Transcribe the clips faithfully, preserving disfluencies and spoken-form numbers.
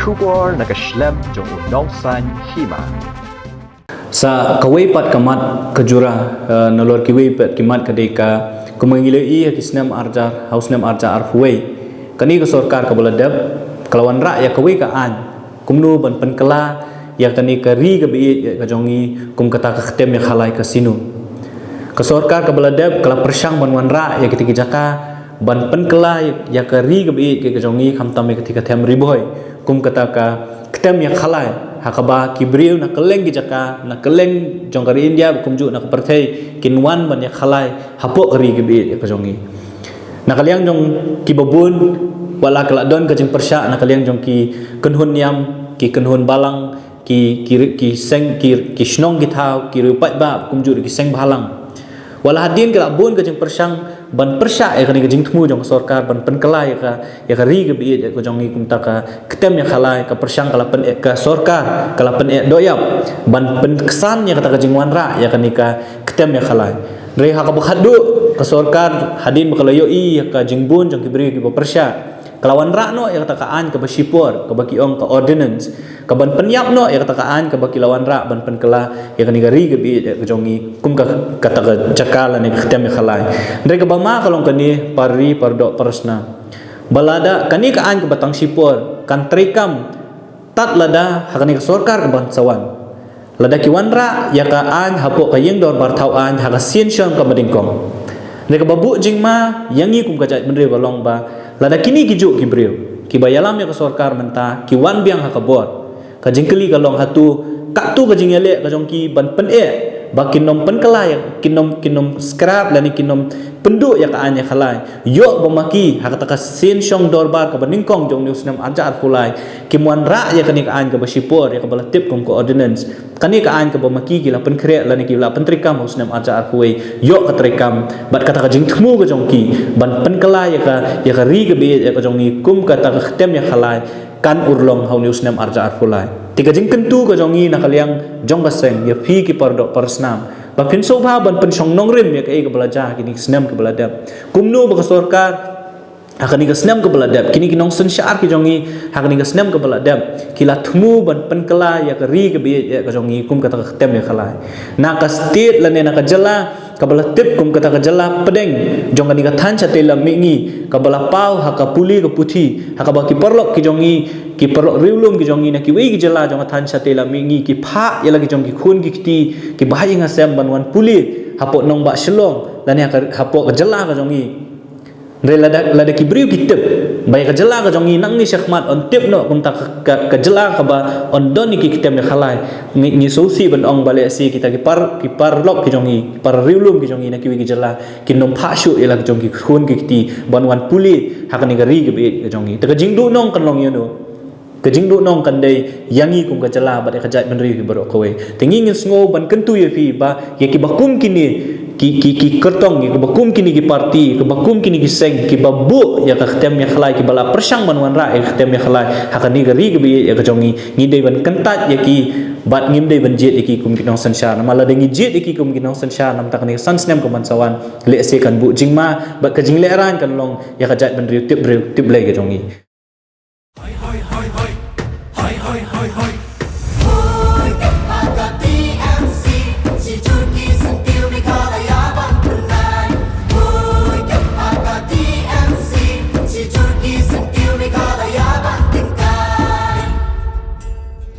Khubor na ka shlem jong u Nongsaiñ Hima. Sa kawei pat ka mat ka jura, eh, nalor kiwei pat ki mat ka dei ka, kumba ngi la ïohi ha ki snem arhajar, ha u snem arhajar arphew wei. Kane ka sorkar kaba la dep, ka la wanrah ïa kawei ka aiñ, kumno ban pynkylla ïa kane ka ri kaba ïeit ka jong ngi, kum kata ka ktem ïa khalai casino. Ka sorkar kaba la dep, ka la pyrshang ban wanrah ïa kita ki jaka, ban pynkylla ïa ka ri kaba ïeit ka jong ngi, khamtam ïa kata ka them Ri Bhoi, kum kata ka ktem ïa khalai, ha kaba ki briew na kylleng ki jaka, na kylleng jong ka ri India, kumjuh na ka pyrthei, kin wan ban ïa khalai hapoh ka ri kaba ïeit ka jong ngi. Na ka liang jong kiba bun, wat la ka la don ka jingpyrshah, na ka liang jong ki kynhun niam, ki kynhun balang, ki, ki, ki seng, ki, ki shnong ki thaw, ki riew paidbah, kumjuh ki seng bhalang. Wat la hadien ka la bun ka jingpyrshang, ban pyrshah ïa kane ka jingthmu jong ka sorkar, ban pynkylla ïa ka, ïa ka ri kaba ïeit ka jong ngi, kum kata ka ktem ïa khalai, ka pyrshang ka la pyneh, ka sorkar ka la pyneh doh ïap ban pynksan ïa kata ka jingwanrah ïa kane ka ktem ïa khalai. Hynrei ha kaba khatduh, ka sorkar hadien ba ka la ïohi ïa ka jingbun jong ki briew kiba pyrshah, ka la wanrah noh ïa kata ka aiñ kaba shipor, kaba ki ong ka ordinance, kaban pynïap noh ïa kata ka aiñ kaba ki la wanrah ban pynkylla ïa kane ka ri kaba ïeit ka jong ngi, kum ka, kata ka jaka lane ka ktem ïa khalai. Hynrei kaba ma ka long kane, para ri, para doh, para snam, ba lada kane ka aiñ kaba tang shipor kan treikam tad lada ha kane ka sorkar kaban sa wan, lada ki wanrah ïa ka aiñ hapoh ka ïing dorbar thaw aiñ ha ka sien shong kaba nyngkong. Hynrei kaba buh jingma ïa ngi kum ka jaitbynriew ka long ba, lada kine kijuh ki briew kiba ïalam ïa ka sorkar mynta ki wan biang ha ka bor, ka jingkylli ka long, hato katto ka jingïaleh ka jong ki ban pyneh ba kin ym pynkylla ïa, kin ym, kin ym scrap lane kin ym pynduh ïa ka aiñ ïa khalai, ïoh ba ma ki ha kata ka sien shong dorbar kaba nyngkong jong une u snem arhajar arphew lai, kim wanrah ïa kane ka aiñ kaba shipor, ïa kaba la tip kum ka ordinance. Kane ka aiñ kaba ma ki ki la pynkhreh lane ki la pyntreikam ha u snem arhajar arphew wei, ïoh ka treikam, bad kata ka jingthmu ka jong ki ban pynkylla ïa ka, ïa ka ri kaba ïeit ka jong ngi, kum kata ka ktem ïa khalai, kan urlong ha une u snem arhajar arphew lai. Te ka jingkyntu ka jong ngi na ka liang jong ka seng, ïa phi ki para doh para snam, ba phin sngewbha ban pynshong nongrim ïa kaei kaba la jia ha kine ki snem kiba la dep. Kumno ba ka sorkar ha kane ka snem kaba la dep, kine ki nongsynshar ki jong ngi ha kane ka snem kaba la dep, ki la thmu ban pynkylla ïa ka ri kaba ïeit ka jong ngi, kum kata ka ktem ïa khalai. Na ka state lane na ka jylla kaba la tip kum kata ka jylla pdeng jong kane ka thaiñ shatei lam mihngi, kaba la paw ha ka pule ka puthi, ha kaba ki paralok ki jong ngi, ki paralok riewlum ki jong ngi na kiwei ki jylla jong ka thaiñ shatei lam mihngi, ki phah ïa la ki jong ki khun ki kti, ki ba ïing ha sem ban wan pule hapoh nongbah Shillong lane ha ka, hapoh ka jylla ka jong ngi. Hynrei lada, lada ki briew ki tip ba ïa ka jylla ka jong ngi nangne shakhmat yn tip noh kum kata ka, ka, ka jylla kaba yn don ïa ki ktem ïa khalai, ngi, ngi sngewsih ban ong ba lehse kita ki par, ki paralok ki jong ngi, ki para riewlum ki jong ngi na kiwei ki jylla, kin ym phah shuh ïa la ki jong ki khun ki kti ban wan pule ha kane ka ri kaba ïeit ka jong ngi. Te ka jingduhnong kan long ïano? Ka jingduhnong kan dei ïa ngi kum ka jylla bad ïa ka jaitbynriew hi baroh kawei. Te ngi ngin sngew ban kyntu ïa phi ba ïa kiba kum kine ki, ki, ki kyrtong, ïa kiba kum kine ki parti, ïa kiba kum kine ki seng kiba buh ïa ka ktem ïa khalai, kiba la pyrshang ban wanrah ïa ka ktem ïa khalai ha kane ka ri kaba ïeit ka jong ngi, ngi dei ban kyntait ïa ki bad ngim dei ban jied ïa ki kum ki nongsynshar. Namar lada ngi jied ïa ki kum ki nongsynshar, namar kane ka san snem kaban sa wan, lehse kan buh jingma bad ka jinglehrain kan long ïa ka jaitbynriew tip briew tip Blei ka jong ngi. Hoi, hoi, hoi, hoi. Hoi, hoi, hoi, hoi. Hoi, ka T M C, shi jur ki syntiew Meghalaya ban pynlait. Hoi, ka T M C, shi jur ki syntiew Meghalaya ban tyngkai.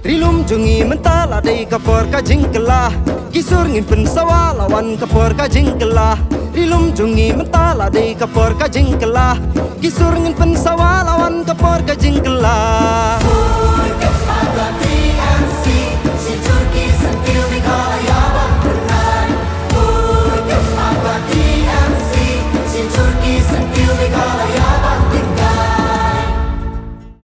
Ri lum jong ngi mynta la dei ka por ka jingkylla. Ki sur ngin pynsawa la wan ka por ka jingkylla. Ri lum jong ngi mynta la dei ka por ka jingkylla. Ki sur ngin pynsawa la wan ka por